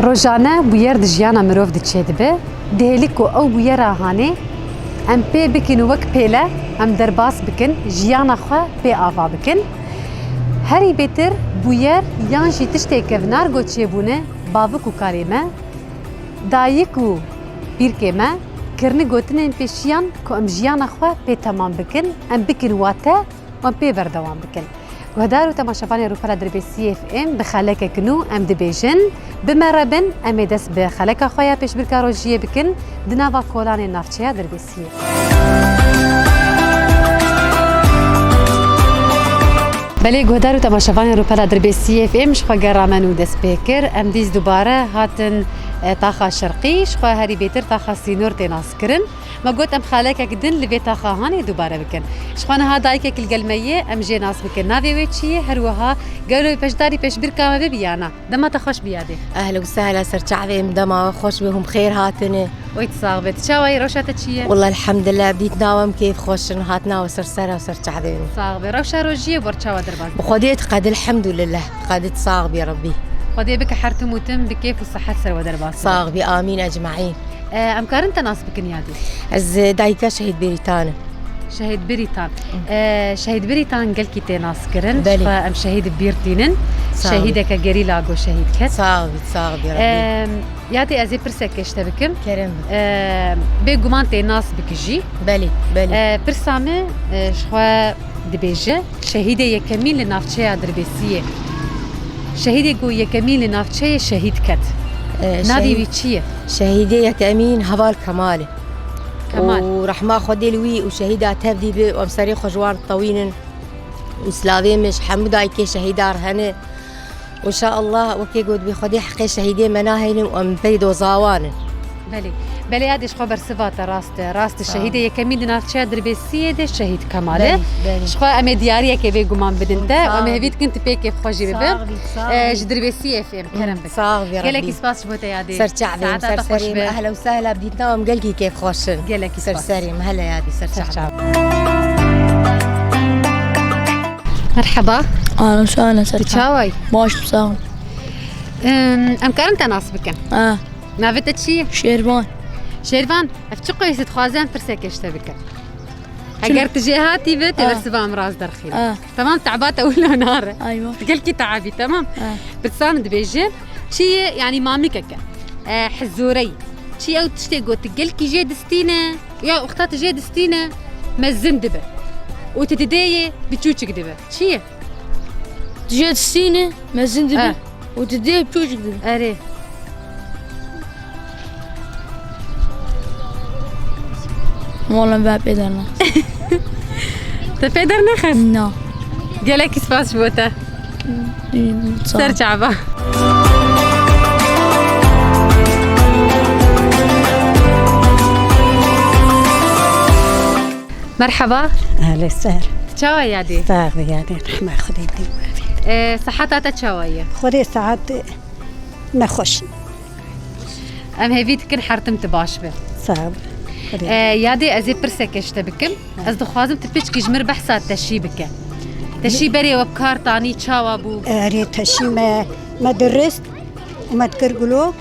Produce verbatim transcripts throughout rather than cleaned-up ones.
Rojane bûyer di jiyana mirov de çêdibe. Dihêlî ku ew bûyera hanê em pê bikin û wek pêle em derbas bikin, jiyana xwe pê ava bikin. Herî bêtir bûyer yan jî tiştê kevnar got çêbûne, bavik û karê me, dayik û pîrkê me kirine gotinên pêşiyan ku em jiyana xwe pê temam bikin, em bikin wate û em pê berdewam bikin. Guhdar û temaşevanê Rûpela Dirbêsiyê F M, bi xelekek nû em dibêjin, bi me re bin, em ê dest bi xeleka xwe ya pêşbirka rojiyê bikin, di nava kolanên navçeya Dirbêsiyê. Belê, guhdar û temaşevanê Rûpela Dirbêsiyê F M, ji xwe gera me nû dest pê kir. Em dîs dubare hatin, e, taxa şerqî, ji xwe herî bêtir taxa sînor tê naskirin. Me got em xalekek din li vê taxa hanê dubare bikin. Ji xwe niha dayikek li gel me ye, em jê nas bikin. Navê wê çi ye? Her wiha gelo beşdarî pêşbirka me bibe ya na? Dema te xweş be yadê. Ehla û sehla, ser çavê min, dema we xweş be, hûn bi xêr hatine. Oy, tu sax be. Tu çawa yî? Rewşa te çi ye? Wallah elhamdulillah, dîtina we min kêf xweş in, hatina we ser sera û ser çavê min. Sax be. Rewşa rojiyê bi we re çawa derbas dibe? Bi Xwedê diqedî, elhamdulillah. Qedî sax bî Rebbî. Xwedê bike her tim û tim bi kêf û sihet ser we derbas bibe. Sax bî, amîn ecmaîn. E, em karin te nas bikin yadî? Ez, e, dayika Şehîd Bêrîtan im. Şehîd Bêrîtan. E, Şehîd Bêrîtan gelkî tê nas kirin. Belê. Ji xwe em şehîd bi bîr tînin. Sax bî. Şehîdeke gerîla ku şehîd ket. Sax bî, sax bî Rebbî. E, yadî ez ê pirseke ji te bikim. Kerem bike. E, bêguman tê nas bike jî. Belê, belê. E, pirsa min, e, ji xwe dibêje, şehîdê yekemîn li navçeya Dirbêsiyê. Şehîdê ku yekemîn li navçeyê şehîd ket. E, navê wî çi ye? Şehîdê yekemîn Heval Kemal e. Kemal. Û rehma Xwedê li wî û şehîda tevdî be û em serê xwe ji wan tewînin. Û silavê min ji hemû dayikê şehîda re hene. Û înşallah wekî got bî Xwedê heqê şehîdê me nahêlin û em berî doza wan in. Belê. Belê, yadê ji xwe bersiva te rast e. Rast e, sağ ol. Şehîdê yekemîn di navçeya Dirbêsiyê de şehîd Kemal e. Belê, belê. Ji xwe em ê diyariyekê bêguman bidin te. Sağ ol. Em ê hevî dikin tu pê kêfxweş jî bibe. Sağ ol, sağ ol. E, ji Dirbêsiyê F M, kerem bike. Sağ ol, ya Gelekî Rebbî. Spas ji bo te yadê. Ser çavê min, ser serê min. Ehla û sehla, bi dîtina em gelkî kêfxweş in. Gelekî spas. Ser serê min, hele yadê, ser çavê min. Merheba. Ahlan û sahlan, ser çav. Tu çawa yî? Baş, sağ ol. Em, em karin te nas bikin? Ha. Navê te çi ye? Şêrvan. Şêrvan, ev çi qeys e, dixwazim pirseke ji te bikim. Çi? Eger tu jêhatî be, tê bersiva em rast derxîne. Ha. Temam, te'ba te wilo nare. Ay, baş. Tu gelkî te'bî, temam? Ha. Pirsa min dibêje, çi ye, yanî mamikeke, e, hizûreyî. Çi ew tiştê got, tu gelkî jê distîne, ya wexta tu jê distîne, mezin dibe. Û tu didê yê, biçûçik dibe. Çi ye? Tu jê distîne, mezin dibe. Ha. Û tu dê biçûçik dibe. Erê. Wala me pê dernext. Te pê dernext? Na. Gelekî spas ji bo te. Sağ ol. Ser çava. Merheba. Ehlê ser. Çawa yadê? Sax be yadê, rehma Xwedê dî. Ee, sehata te çawa ye? Xwedê saet nexweş. Em hêvî dikin her tim tu baş be. Sax be. Xwedê. Ee, yadê ez ê pirseke ji te bikim. Ha. Ez dixwazim tu piçkî ji mir behsa teşî bike. Teşî berê we bi kar tanî çawa bû? Erê, teşî me, me dirist û me dikir gulok.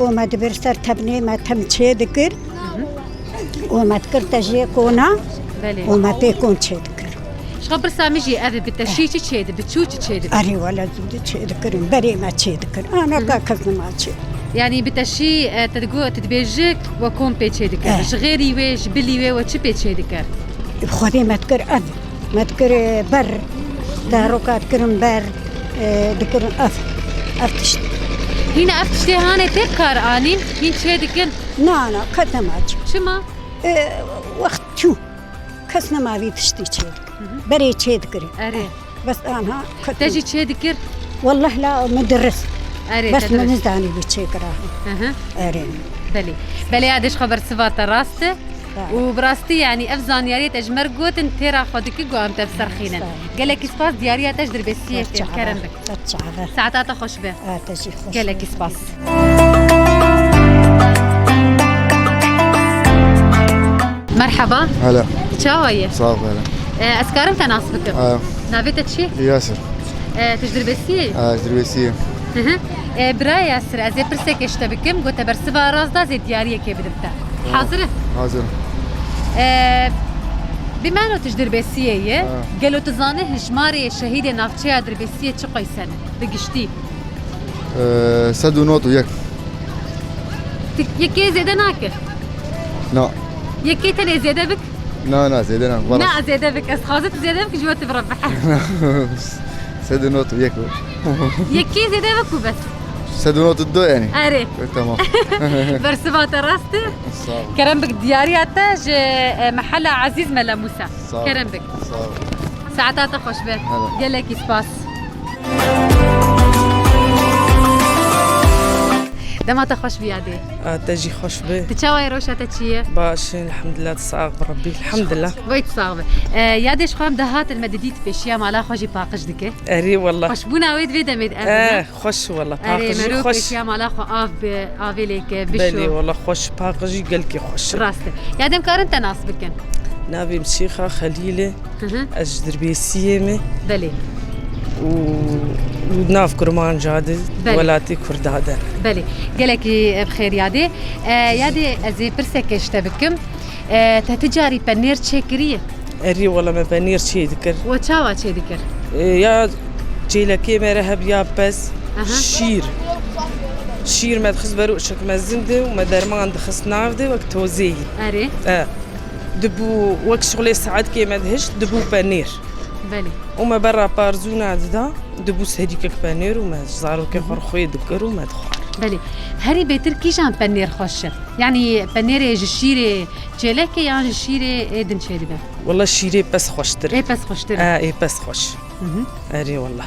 Û me dibir ser tebnê me tem çê dikir. Û me dikir te jê kona. Belê. Û me tê kon çê dikir. Ji xwe pirsa min jî ev e, bi teşî çi çê dibe, bi çû çi çê dibe? Erê wele zû di çê dikirin, berê me çê dikir. Ana ka kes nima çê. Yanî bi teşî, e, te digo, tu dibêjî we kon pê çê dikir. Eh. Ji xêrî wê, ji bilî wê we çi pê çê dikir? Xwedê me dikir ev. Me dikir, e, ber, deroka dikirin ber, e, dikirin ev, ev tişt. Hîna ev tiştê hanê tê kar anîn, hîn çê dikin? Na, na, kes nema çê. Çima? E, wext çû. Kes nema vî tiştî çê dikin. Hı hı. Berê çê dikirin. Erê. Bes anha. Te jî çê dikir? Wallah la min dirist. Erê, bes te min dirist. Nizanî bî çê kira. Hı hı. Erê. Belê. Belê, ya dê ji xwe bersiva te rast e. Sağ ol. Û bi rastî, yanî ev zanyariyê te ji me re gotin, têra xwe dikî ku em te bi ser xînin. Sağ ol. Gelekî spas, diyariya te ji Dirbêsiyê fêm, kerem bik. Te çawa. Saeta te xweş be. A, te jî xweş be. Gelekî spas. Merheba. Hela. Çawa ye? Sağ ol, hela. E, ez karim te nas bikim? E. Navê te çi? Yasir. E, tu ji Dirbêsiyê yî? E, ji Dirbêsiyê. Hı hı. E, birayê Yasir, ez ê pirsekê ji te bikim, got te bersiva rast da, ez ê diyariyekê bidim te. Tamam. Hazir e? Hazir. E, bimano tu ji Dirbêsiyê yî, ha, gelo tu zanî hijmarê şehîdê navçeya Dirbêsiyê çi qeys hene? Bi giştî. E, sed û nod û yek. Tu yekê zêde nake? Na. Yekê tenê zêde bik? Na, na, zêde na. Na, zêde bik. Ez xwazim tu zêde bik, ji we tu bire bihe. Sed û nod û yek o. Yekê zêde bik û bes. Sed û nod û du yani. Erê. E, tamam. Bersiva te rast e. Sağ ol. Kerem bik, diyariya te ji, e, Mehela Ezîz Mela Musa. Sağ ol. Kerem bik. Sağ ol. Saeta te xweş be. Hela. Gelekî spas. Dema te xweş bî yadê. A, te jî xweş be. Tu çawa yî, rewşa te çi ye? Baş in, elhamdulillah, tu sax bi Rebbî, elhamdulillah. Wey tu sax be. E, yadê, ji xwe em dihatin, me didît pêşiya mala xwe jî paqij dike. Erê, wallah. Xweşbûna wê di vê demê de ev e, ne? Xweş, wallah, paqijî xweş. Erê, merû pêşiya mala xwe av bi, avê lê ke, bişo. Belê, wallah, xweş, paqijî gelkî xweş e. Rast e. Yadê, em karin te nas bikin? Navê min Şêxa Xelîl e. Hı hı. Ez ji Dirbêsiyê me. Belê. Û, û nav Kurmanca de, belê, welatê Kurda de. Belê. Gelekî, e, bi xêr yadê. E, yadê, ez ê pirsekê ji te bikim. E, te ti carî penêr çêkiriye? Erê, wela me penêr çê dikir. We çawa çê dikir? E, ya çêlekê me re heb ya pez, aha, şîr. Şîr me dixist ber û şik mezin de û me derman dixist nav de wek tozeyî. Erê. E. Dibû wek şixulê saetkê me dihişt, dibû penêr. Belê. Û me berra parzûna dida, dibû serîkek penêr û me zarokê xwe, hı hı, xwê dikir û me dixwar. Belê. Herî bêtir kîjan penêr xweş e? Yanî penêrê ji şîrê çêlekê yan ji şîrê ê din çêdibe? Wela şîrê pez xweştir e. Ê pez xweştir e. E, ê pez xweş. Hı hı. Erê wela.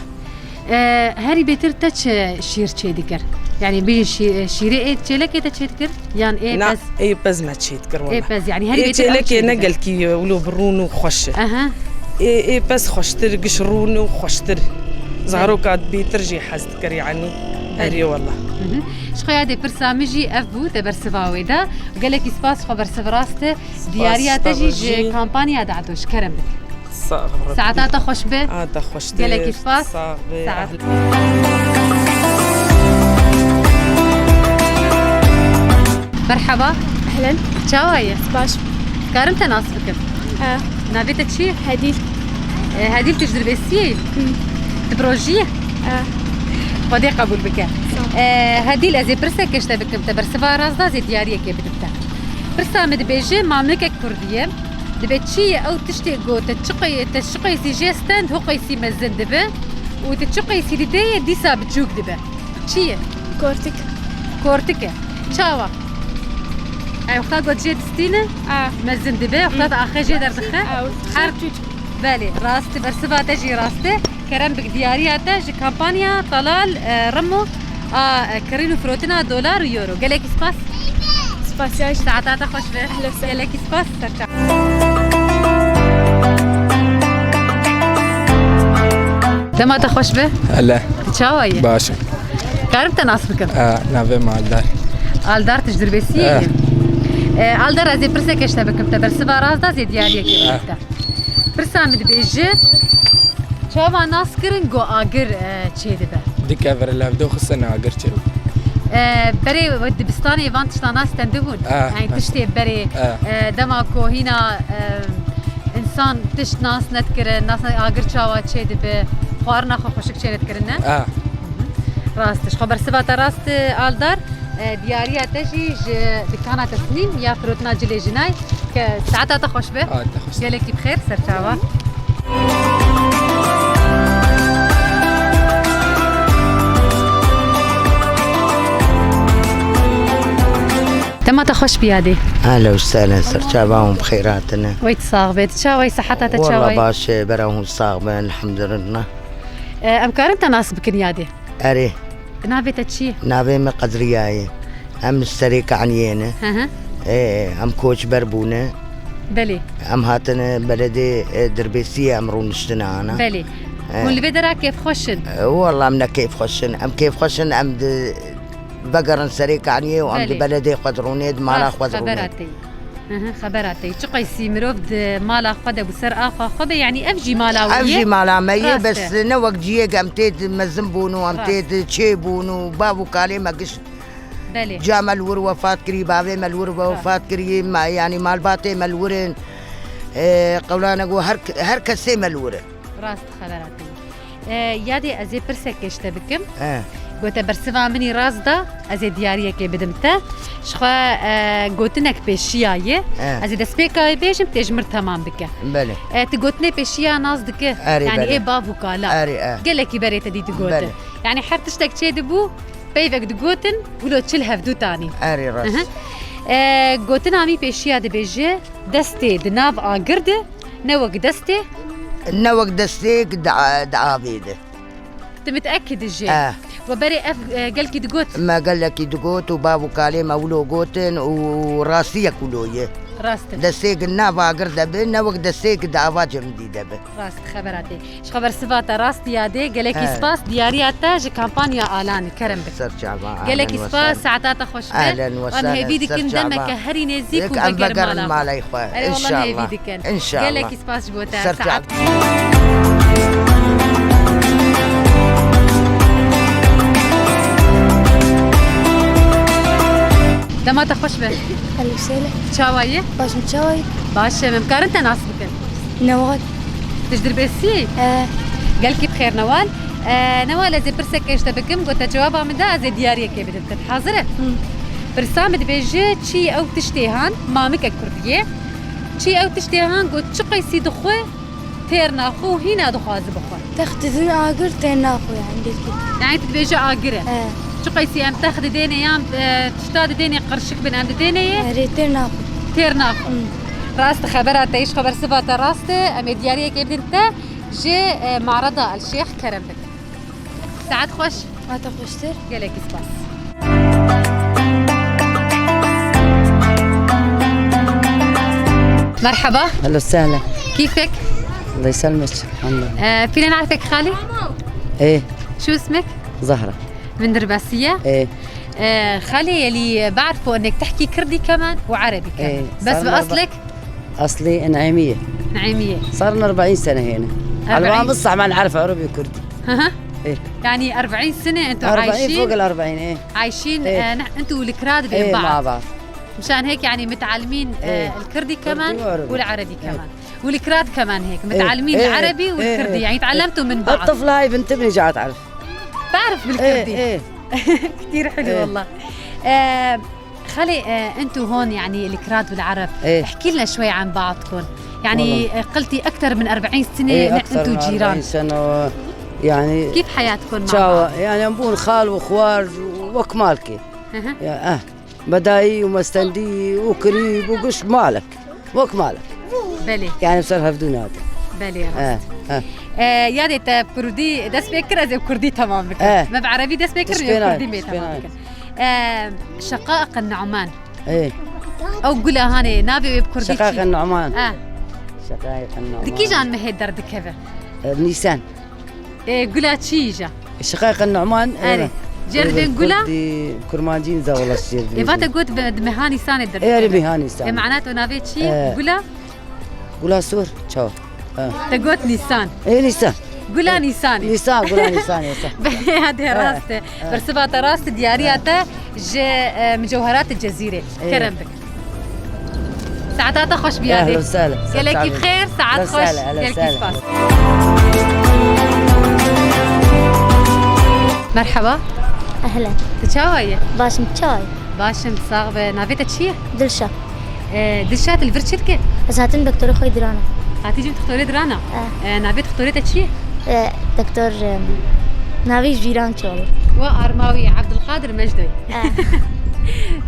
E, herî bêtir te çi şîr çêdikir? Yanî bêjin şî-, şîrê ê çêlekê te çêdikir? Yan ê pez? Na, ê pez me çêdikir wela. Ê pez, yanî herî bêtir ew çêdikir. Ê çêlekê ne gelkî wilo bi rûn û xweş e. Aha. Ê, ê pez xweştir, giş rûn û xweştir. Belê. Zaroka bêtir jê hez dikir yanî. Belê. Erê wela. Hı hı. Ji xwe yadê pirsa min jî ev bû, te bersiva wê da. Gelekî spas, xwe bersiv rast e. Spas, diyariya te jî ji kampanya Dado, ji kerem bike. Sax be. Saeta te xweş be. A te xweştir. Gelekî spas. Sax be. Saet. Merhaba. Ehlen. Çawa ye? Baş. Karim te nas bikim? E. Navê te çi ye? Hedîl. E, Hedîl, tu ji Dirbêsiyê yî? Hı. Tu bi rojî yî? E. Xwedê qebûl bike. Sağ ol. E, Hedîl, ez ê pirseke ji te bikim, te bersiva rast da, ez ê diyariyekê bidim te. Pirsa min dibêje, mamikek kurdî ye. Dibe çi ye ew tiştê ku te çi qey-, te çi qeysî jê stend, ho qeysî mezin dibe û te çi qeysî didê ye, dîsa biçûk dibe. Çi ye? Kortik. Kortik e. Çawa? Ew wexta ku jê distîne, a, mezin dibe, wexta te axê jê derdixe. Ew. Her, belê, rast e, bersiva te jî rast e. Kerem bik, diyariya te ji kampanya Talal, e, Remo a, e, kirîn û firotina dolar û euro. Gelekî spas. Spas ya. Saeta te xweş be. Ehlen sehlen. Gelekî spas. Ser çav. Dema te xweş be. Hele. Tu çawa yî? Baş im. Karim te nas bikim? E, navê min Aldar. Aldar, tu ji Dirbêsiyê yî? E, Aldar, ez ê pirseke ji te bikim, te bersiva rast da, ez ê diyariyekê bidim te. Pirsa min dibêje, çawa nas kirin ku agir, e, çêdibe? Dike vir levdo xistin agir çê. E, berê we dibistanê van tişta nas stendibûn? Ah, yani tiştê berê, ah, e, dema ku hîna, e, însan tişt nas nedikirin, nas ne-, agir çawa çêdibe, xwarina xwe xweşik çênedikirine? Ah. Rast, ji xwe bersiva te rast, Aldar. E, diyariya te jî ji dikana Tesnîm ya firotina cilê jinay ke saeta te xweş be. A, te xweş. Gelekî bi xêr, serçava. Dema te xweş bî yadê. Ehlen û sehlen, serçava hûn bi xêr hatine. Wey tu sax be. Tu çawa yî, seheta te çawa yî? Walla baş e, bera hûn sax bin, elhamdulillah. E, em karin te nas bikin yadê? Erê. Navê te çi ye? Navê me Qedriya ye. Em ji Serê Kaniyê ne. Hı hı. Ê, em koçber bûne. Belê. Em hatine beledê, e, Dirbêsiyê em rûniştine ana. Belê. E. Hûn li vê dera kêfxweş in? E, walla em ne kêfxweş in. Em kêfxweş in, em di vegerin Serê Kaniyê û em di, belê, beledê xwe dirûnê, di mala xwe dirûnê. Rast, xebera te ye. Hı hı, xebera te. Çi qeysî mirov di mala xwe de bû ser axa xwe be, yanî ev jî mala wî Ev ye. Jî mala me ye, Rast e. Bes ne wek ciyê em tê di mezin bûn û em Rast. Tê di çê bûn û bav û kalê me giş Belê. Ca me li wir wefat kirî, bavê me li wir Rast. Wefat kirî, ma, yanî malbatê me li wir in. E, qewlane got her, her kesê me li wir in. Rast xebera te. E, yadê ez ê pirsek ji te bikim. E. Gote bersiva min î rast da, ez ê diyariyekê bidim te. Ji xwe, e, gotinek pêşiya ye. E. Ez ê destpêka wê bêjim, tê ji mir temam bike. Belê. E, tu gotinê pêşiya nas dike. Erê, Yanî belê. Ê bav û kala. Erê, e. Gelekî berê te dî digotin. Belê. Yanî her tiştek çê dibû, peyvek digotin, wilo çil hevdû tanî. Erê rast. Hı hı. E, gotina min pêşiya dibêje, destê di nav agir de, ne wek destê. Ne wek destê di, di avê de. Tu mitekid jê? Eh. We berê ev, e, gelkî digot? Me gelekî digot û bav û kalê me wilo gotin û rastiyek wilo ye. Rast e. Destêk nav agir de bi, ne wek destêk di ava cemidî de bi. Rast, xebera te. Ji xeber siva te rast yadê, gelekî He. Spas, diyariya te ji kampanya Alanî, kerem bike. Ser çava, Gelekî ahlen we spas, sahlen. Saeta te xweş be. Ahlen we Em sahlen, hêvî ser dikin çava. Demeke herî nêzîk û Yek em vegerin vegerin mala malay xwe. Erê, wallah, Înşallah. Hêvî dikin. Înşallah. Gelekî spas ji bo te. Ser Saet. çava. Dema te xweş be. Elbisele. Çawa yî? Baş im, çawa yî? Baş im, em karin te nas bikin? Newal. Tu ji Dirbêsî yî? E. Gelkî bi xêr Newal. E, Newal, ez ê pirsek ji te bikim, got te cewaba min da, ez ê diyariyekê bidim te. Hazir e? Hı. Pirsa min dibêje, çi ew tiştê han, mamikek kurdî ye. Çi ew tiştê han, got çi qeysî dixwe, têr naxwe û hîna dixwaze bixwe. Text didin agir têr naxwe, yani, gelkî. Yani, tu dibêje agir e. E. Çi qeysî em text didêne yan, e, tişta didêne qirşik bin, em didêne ye? Erê, têr naxwe. Têr naxwe. Hı. Rast e, xebera te, ji xeber siva te rast e. Em ê diyariyekê bidin te ji, e, Marada El Şêx, kerem bike. Saet xweş. Saeta xweştir. Gelekî spas. Merhaba. Ehlen sehlen. Kîfek? Allah yesselmek. Elhamdülillah. Ee, فينا نعرفك خالي؟ ايه. شو اسمك؟ زهرة. من درباسية؟ ايه. Ee, xalê, yelî بعرفه انك تحكي كردي كمان وعربي كمان. ايه. بس بأصلك؟ أصلي نعيمية. نعيمية. صار لنا أربعين سنة هنا. أربعين. على ما بصح ما نعرف عربي وكردي. Hı hı. Ev. Yani erbîn sene entu aîşîn. Erbîn, fok el erbîn, e. Aîşîn, e, entu li kira dibên. E, ma ba. Mşan hêk yani mitalimîn, e, el kirdî keman û el erebî keman. Û li kira keman hêk. Mitalimîn el erebî û el kirdî. Yani تعلمتوا من بعض. الطفلة هاي بنت ابني جاي تعرف. تعرف بالكردي. ايه، ايه. كتير حلو والله. E, Xalê, e, entu hon, yani, li kirat û li ereb. Ev. احكي لنا شوي عن بعضكم. يعني، والله. E, قلتي أكثر من أربعين سنة. ايه، أكثر من أربعين سنة و، يعني، كيف حياتكم مع بعض؟ يعني، em bûn xal û xwar û wek malkê. Hı hı. Ya, eh. Bedayî û mestendî û kirîb û giş malek. Wek malek. Belê. Yani, ser hevdû nade. Belê, rast. Eh, eh. E, yadê te bi kurdî dest pê kir, ez ê bi kurdî temam bikim. Eh. Me bi erebî dest pê kir, ez ê bi kurdî me temam bikim. Ee, Şeqaiq Nu'man. Ê. Ew gula hanê, navê wê bi kurdî çi? Şeqaiq Nu'man. Ha. Şeqaiq Nu'man. Di kîjan mehê derdikeve? E, Nîsan. Ê, gula çi yî ja? Şeqaiq Nu'man, e, Erê. Cêr dibên gula? Kurdî, kurmancî niza wela çi cêr dibên. Ê, va te got bi, di meha Nîsanê derdikeve. Ê, erê meha Nîsan. Ê, mana to navê çi? E. Gula? Gula sor, çawa? Ha. Te got Nîsan. Ê, Nîsan. Gula Nîsanê. Nîsan, gula Nîsanê, sa. Belê, hadi rast e. Bersiva te rast e, diyariya te ji, e, Mucewherat Cezîrê. Ê. Kerem bik. Saeta te xweş bî, hadi. Ehlen sehlen. Gelekî bi xêr, saet xweş. Gelekî spas. Merhaba. Ehlen. Tu çawa yî? Baş im, çawa yî? Baş im, sax be. Navê te çi ye? Dilşa. E, Dilşad, li vir çi dike? Ez hatim doktorê xwe yê dirana. Hatî cî doktorê dirana? E. E, navê doktorê te çi ye? E, doktor, e, navê ji bîra min çû wele. Wa arma wî Abdulkadir Mecdoy. E.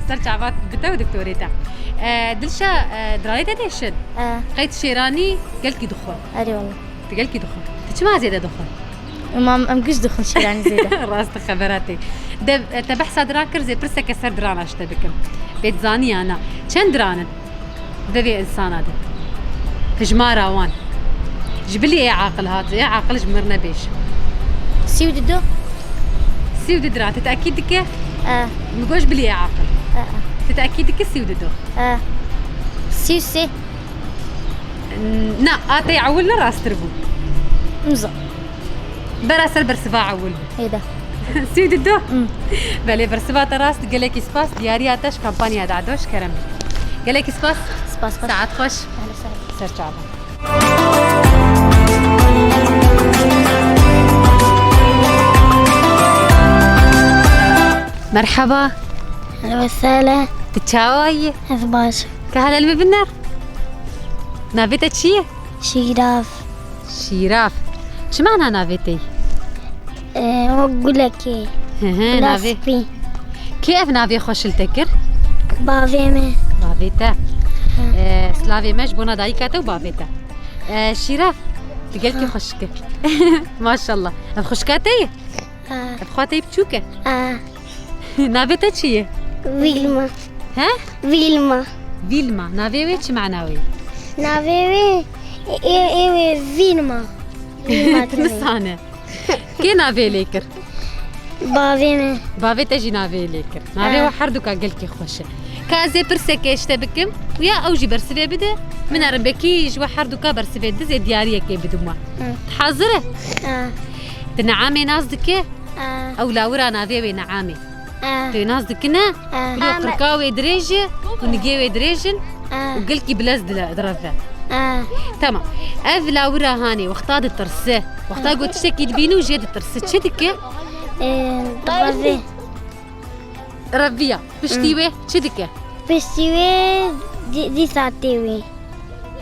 Ser çava bi te û doktorê te. E, Dilşa, e, diranê te tê şin? E. Qey tu şêranî gelkî dixwe? Erê wele. Tu gelkî dixwe. Tu çima zêde dixwe? Mam, em giş dixwin şêranî zêde. Rast e, xebera te. De, te behsa diran kir, zê pirseke ser dirana ji te bikim. Bê dizanî ya na. Çend diran in? Devê insana de. Hijmara wan. Ji bilî ê aqil hat, ê aqil ji mir nebêj. Sî û du. Sî û du diran. Tu tekîd dike? E. Min got ji bilî ê aqil. E, e. Tu tekîd dike sî û du? E. Sî û sê. Na, a te ewil ne, rasttir bû. Niza. Bera ser bersiva ewil bû. Hêde. Sî û du. Hmm. Belê, bersiva te rast, gelekî spas, diyariya te ji kampanya Dado ji kerem. Gelekî spas. Spas xweş. Saet xweş. Ehlen sehlen. Ser çavan. Merhaba. Ehlen sehlen. Tu çawa yî? Ez baş. Ka helal me biner. Navê te çi ye? Şîrav. Şîrav. Çi mana navê te yî? Ee, o gulekê. Hı hı, navê. Kê ev navê xweş li te kir? Bavê me. Bavê te. Hı. Ee, slavê me ji bona dayika te û bavê te. Ee, Şîrav, tu gelkî xweşik î. Maşallah. Ev xwişka te ye? Ha. Ev xwa te yî biçûk e? Ha. Navê te çi ye? Vilma. He? Vilma. Vilma. Navê wê çi mana wê? Navê wê ê, ê wê Vilma. Vilma. Nisane. Kê navê lê kir? Bavê me. Bavê te jî navê lê kir. Navê we herduka gelkî xweş e. Ka ez ê pirsekê ji te bikim û ya ew jî bersivê bide, min erin belkî ji we herduka bersivê dizê diyariyekê bidim we. Hı. Tu hazir e? Hı. Tu Neamê nas dike? Hı. Ew lawira navê wê Neamê. Hı. Tu nas dikine? Hı. Kulî qirka wê dirêj e û nigê wê dirêj in û gelkî bilez dile-, direve. Hı. Tamam. Ev lawira hanê wexta ditirse, wexta ku tiştekî dibîne û jê ditirse, çi dike? Ee, direve. Reviya. Piştî wê çi dike? Piştî wê dî-, dîsa tê wê.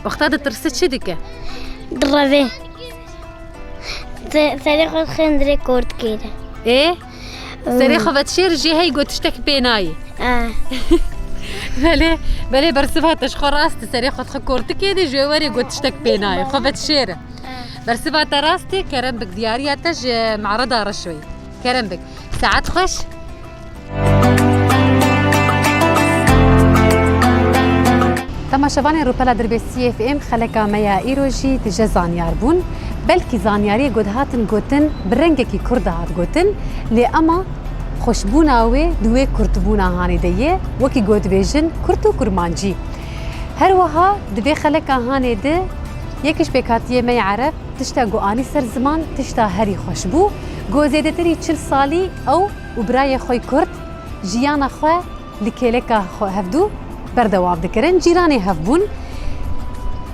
Wexta ditirse çi dike? Direve. Se-, serê xwe xindirê kortikê de. Ê? Hmm. Serê xwe vedişêr jê hey got tiştek pê nayê. Eh. Belê, belê bersiva te ji xwe rast e. Serê xwe dixe kortikê de, ji wê werê got tiştek pê nayê. Xwe vedişêre. Eh. Bersiva te rast e, kerem bik diyariya te ji Me'reda Reşoyê. Kerem bik. Saet xweş. Temaşevanên Rûpela Dirbêsiyê F M, xeleka me ya îro jî tije zanyar bûn. Belkî zanyariyê ku dihatin gotin bi rengekî kurt dihat gotin, lê ema xweşbûna wê di wê kurtbûna hanê de ye, wekî ku dibêjin kurt û kurmancî. Her wiha di vê xeleka hanê de yek ji pêkhatiyê me yê Ereb tişta ku anî ser ziman tişta herî xweş bû, ku zêdetirî çil salî ew û birayê xwe yê kurd jiyana xwe li kêleka xwe hevdû berdewam dikirin. Cîranê hev bûn.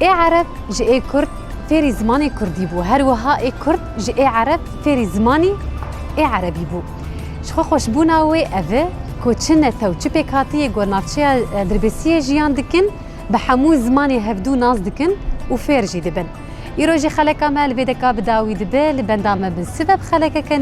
Ê Ereb ji ê kurd fêrî zimanê kurdî bû. Her wiha ê kurd ji ê Ereb fêrî zimanî ê Erebî bû. Ji xwe xweşbûna wê ev e ku çi netew, çi pêkhatiyê ku navçeya, e, Dirbêsiyê jiyan dikin, bi hemû zimanê hevdû nas dikin û fêr jî dibin. Îro jî xeleka me li vê deka bi dawî dibe, li benda me bin sibe bi xelekeke nû.